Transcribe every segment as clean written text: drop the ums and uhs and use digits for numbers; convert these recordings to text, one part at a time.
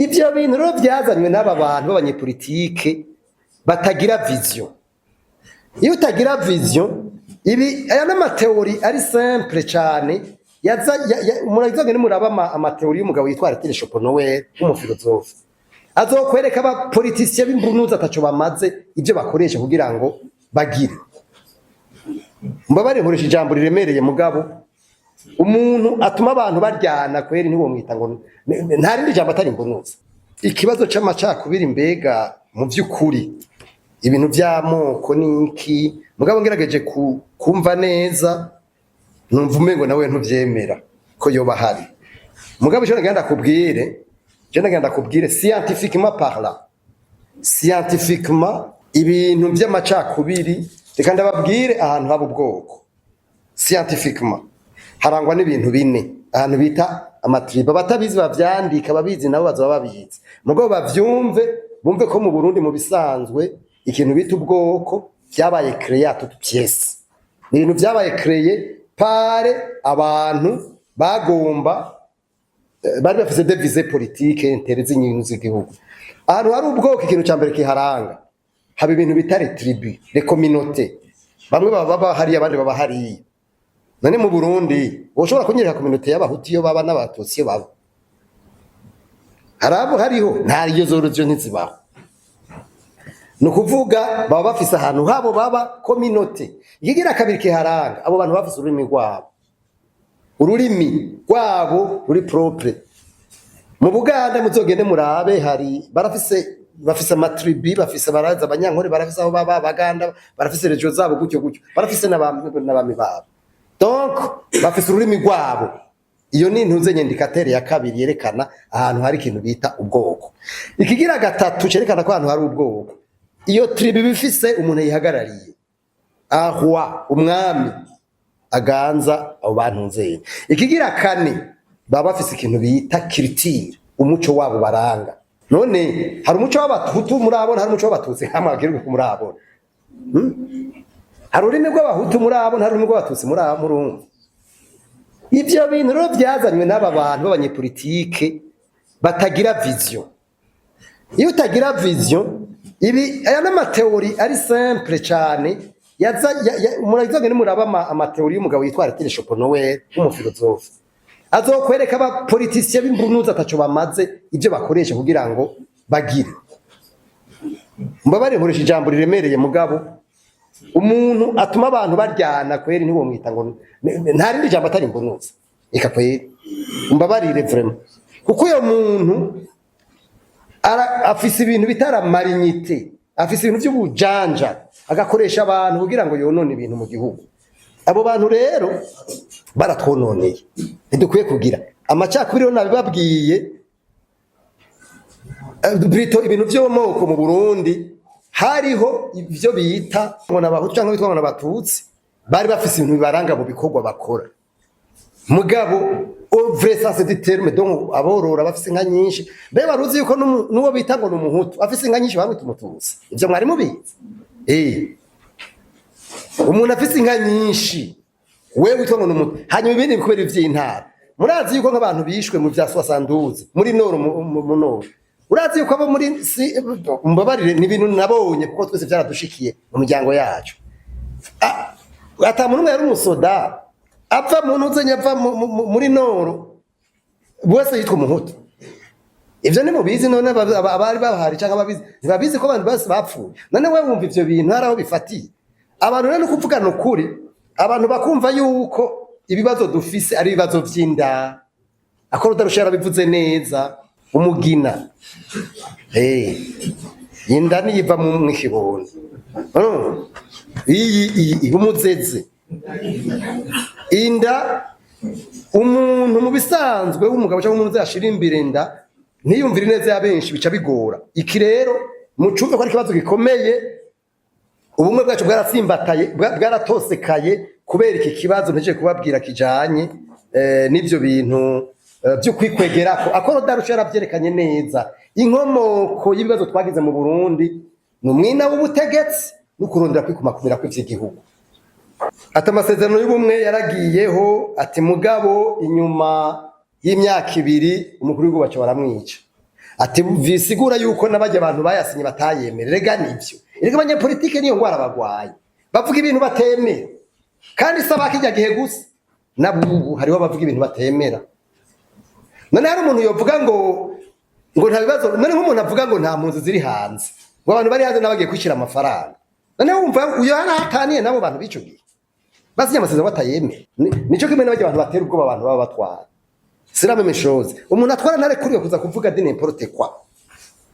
Ivyo bintu rero vyazanywe n'aba bantu b'abanyepolitike batagira vision. Iyo utagira vision, ibi aya n'ama théories ari simple cane. Yaza muragizwe nimuraba ama théories y'umugabo yitwa Arthur Schopenhauer, w'umu philosophe, azokwereka aba politiciens b'imbunuza ataco bamaze, ivyo bakoresha kugira ngo bagire. Mbabare nkoresha ijambo riremereye, mugabo umuntu atuma abantu baryana kweri ntiwomwita ngo nta rindi jambo atari imbunuza. Ikibazo c'amacakubiri, mbega mu vy'ukuri ibintu vy'amoko n'iki? Mugabo ngerageje kumva neza, numva umengo nawe ntuvyemera ko yoba ahari. Mugabo ico nagenda kubwire, je nagenda kubwire scientifiquement parlant, scientifiquement, ibintu vy'amacakubiri, reka ndababwire, ahantu haba ubwoko scientifiquement harangwa n'ibintu bine. Ahantu bita ama tribus, abatabizi bavyandika, ababizi nabo bazoba babizi, mugabo bavyumve, bumve ko mu Burundi mu bisanzwe ikintu bita ubwoko vyabaye créé à toutes pièces. Ni ibintu vyabaye créé par abantu bagomba bari bafise des visées politiques, intérêts z'inyungu z'igihugu. Ahantu hari ubwoko, ikintu ca mbere kiharanga, haba ibintu bita les tribus, les communautés. Bamwe baba baba hariya, abandi baba hariya. None mu Burundi woshobora kunyereka communauté y'Abahutu iyo baba n'Abatutsi iyo baba? Hari abo hariho? Nta iyo zoro ntizibaho. Ni ukuvuga baba bafise ahantu habo baba, communauté. Ikigira kabiri kiharanga, abo bantu bafise ururimi rwabo, ururimi rwabo ruri propre. Mu Buganda muzogende murabe, hari barafise, bafise ama tribus, bafise, baraza Abanyankore barafise aho baba, Abaganda barafise régions zabo, gutyo gutyo, barafise n'abami babo. Donc bafise ururimi rwabo. Iyo ni intuze indicateur ya kabiri yerekana ahantu hari ikintu bita ubwoko. Ikigira gatatu cerekana ko ahantu hari ubwoko, iyo tribu bifise umuntu yihagarariye, ahwa umwami aganza abo bantu nzeye. Ikigira kane, baba bafise ikintu bita culture, umuco wabo baranga. None hari umuco w'Abahutu murabona? Hari umuco w'Abatutsi hamwe agirirwe murabona? Hari ururimi rw'Abahutu murabona? Hari ururimi rw'Abatutsi murumva? Ivyo bintu rero vyazanywe n'aba bantu b'abanyepolitike batagira vision. Iyo utagira vision, ibi aya n'ama théories ari simple cane. Yaza muragizwe nimuraba ama théories y'umugabo yitwa Arthur Schopenhauer, w'umu philosophe, azokwereka aba politiciens b'imbunuza ataco bamaze, ivyo bakoresha kugira ngo bagire. Mbabare nkoresha ijambo riremereye, mugabo umuntu atuma abantu baryana kweri ntiwomwita ngo nta rindi jambo atari imbunuza. Eka kweri, mbabarire vraiment, kuko uyo muntu afise ibintu bitara malignité, afise ibintu vy'ubujanja, agakoresha abantu kugira ngo yonone ibintu mu gihugu. Abo bantu rero baratwononeye. Ntidukwiye kugira amacakubiri. Rero nabibabwiye, plutôt ibintu vy'amoko mu Burundi, hariho ivyo bita ngo n'Abahutu canke bitwa ngo n'Abatutsi, bari bafise ibintu bibaranga mu bikorwa bakora. Mugabo au vrai sens du terme, donc aborora bafise inka nyinshi, mbe baruzi yuko n'uwo bita ngo n'Umuhutu afise inka nyinshi bamwita Umututsi? Ivyo mwari mubizi? Umuntu afise inka nyinshi, wewe witwa ngo n'Umuhutu. Hanyuma ibindi kubera ivy'intara, murazi yuko nk'abantu bishwe mu vya 72 muri Nord, mu Nord, urazi yuko abo muri si, mbabarire, ni ibintu nabonye kuko twese vyaradushikiye mu miryango yacu. Ata muntu umwe yari umusoda ava mu ntuzenya, ava muri Nord bose yitwa Umuhutu. Ivyo ntimubizi? None abari bahari canke ababizi ntibabizi ko abantu bose bapfuye? None we wumva ivyo bintu hari aho bifatiye? Abantu rero, kuvugana ukuri, abantu bakumva yuko ibibazo dufise ari ibibazo vy'inda. Akora udarusha yarabivuze neza, umugina. Inda niyiva mu ikibondo. Iyi iyi umuzeze inda. Umuntu mu bisanzwe w'umugabo cyangwa umuntu uzashira imbere inda, ntiyumvire neza ya benshi, bica bigora. Iki rero mucumve ko ari ikibazo gikomeye. Ubumwe bwacu bwaratsimbataye, bwaratosekaye kubera iki kibazo nteje kubabwira kijanye n'ivyo bintu byo kwikwegerako. Akoro darusha yaravyerekanye neza, inkomoko y'ibibazo twagize mu Burundi ni umwina w'ubutegetsi no kurondera kwikumakumira kw'ivy'igihugu. Ati amasezerano y'ubumwe yaragiyeho, ati mugabo inyuma y'imyaka 2 umukuru w'igihugu baca baramwica. Ati bisigura yuko n'abajya abantu bayasinye batayemera. Rega nivyo, erega abanyapolitike niyo ngwara bagwaye, bavuga ibintu batemera. Kandi si abakijya gihe gusa, n'abubu hariho abavuga ibintu batemera. None hari umuntu yovuga ngo nta bibazo? None nk'umuntu avuga ngo nta mpunzi ziri hanze, ngo abantu bari hanze n'abagiye kwishyira amafaranga, none wumva uyo harahataniye n'abo bantu b'ico gihe basinye amasezerano batayemera? Nico kimwe n'abajya abantu batera ubwoba abantu baba batwara. C'est la même chose. Umuntu atwara ntarekuriwe kuza kuvuga de n'importe quoi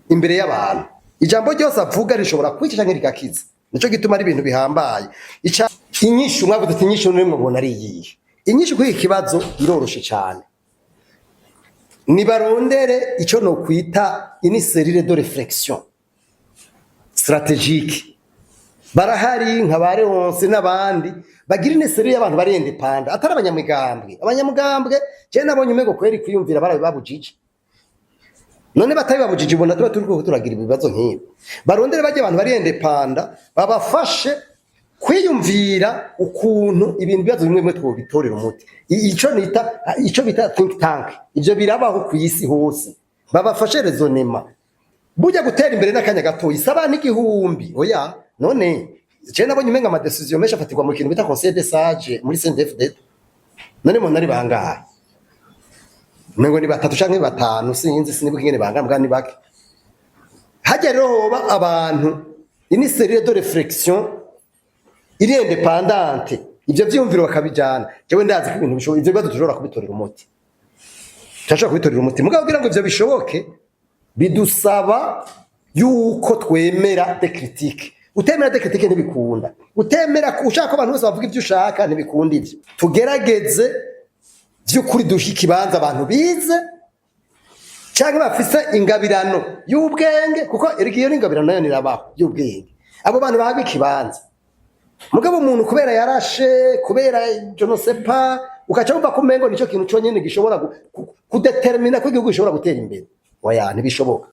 imbere y'abantu. Ijambo ryose avuga rishobora kwica canke rigakiza. Nico gituma ari ibintu bihambaye. Ica inyishu, mwavuze ati inyishu nimwe mubona ari iyihe? Inyishu kuri iki kibazo iroroshe cyane. Nibarondere ico no kwita une cellule de réflexion stratégique. Barahari nka ba Leonce n'abandi bagira une cellule y'abantu bari indépendants, atari abanyamigambwe. Abanyamugambwe je nabonye umengo kweri kwiyumvira barabibabujije. None batabibabujije, ubona tuba turiko turagira ibibazo nk'ibi? Barondere bajya abantu bari indépendants, babafashe kwiyumvira ukuntu ibintu, bibazo bimwe bimwe twobitorera umuti. Ico nita, ico bita think tank, ivyo birabaho ku isi hose. Babafashe raisonnement. Burya gutera imbere n'akanya gato isaba n'igihumbi, oya. None je nabonye umenga ama décisions menshi afatirwa mu kintu bita conseil des sages muri CNDD-FDD. None umuntu ari bangahe? Umengo ni batatu canke batanu, sinzi, sinibuka ingene bangana, mbwa ni bake. Hajya rero hoba abantu, une cellule de réflexion iri indépendante, ivyo vyiyumviro bakabijana. Jewe ndazi ko ibintu bishoboka, ivyo bibazo dushobora kubitorera umuti, turashobora kubitorera umuti. Mugabo kugira ngo ivyo bishoboke, bidusaba yuko twemera des critiques. Utemera des critiques ntibikunda. Utemera, ushaka ko abantu bose bavuga ivyo ushaka, ntibikunda ivyo. Tugerageze vy'ukuri duhe ikibanza abantu bize canke bafise ingabirano y'ubwenge, kuko erega iyo n'ingabirano nayo nirabaho y'ubwenge. Abo bantu bahabwa ikibanza. Mugabo umuntu kubera yarashe, kubera je ne sais pas, ukaca wumva ko umengo nico kintu conyene gishobora kudetermina ko igihugu gishobora gutera imbere, oya, ntibishoboka.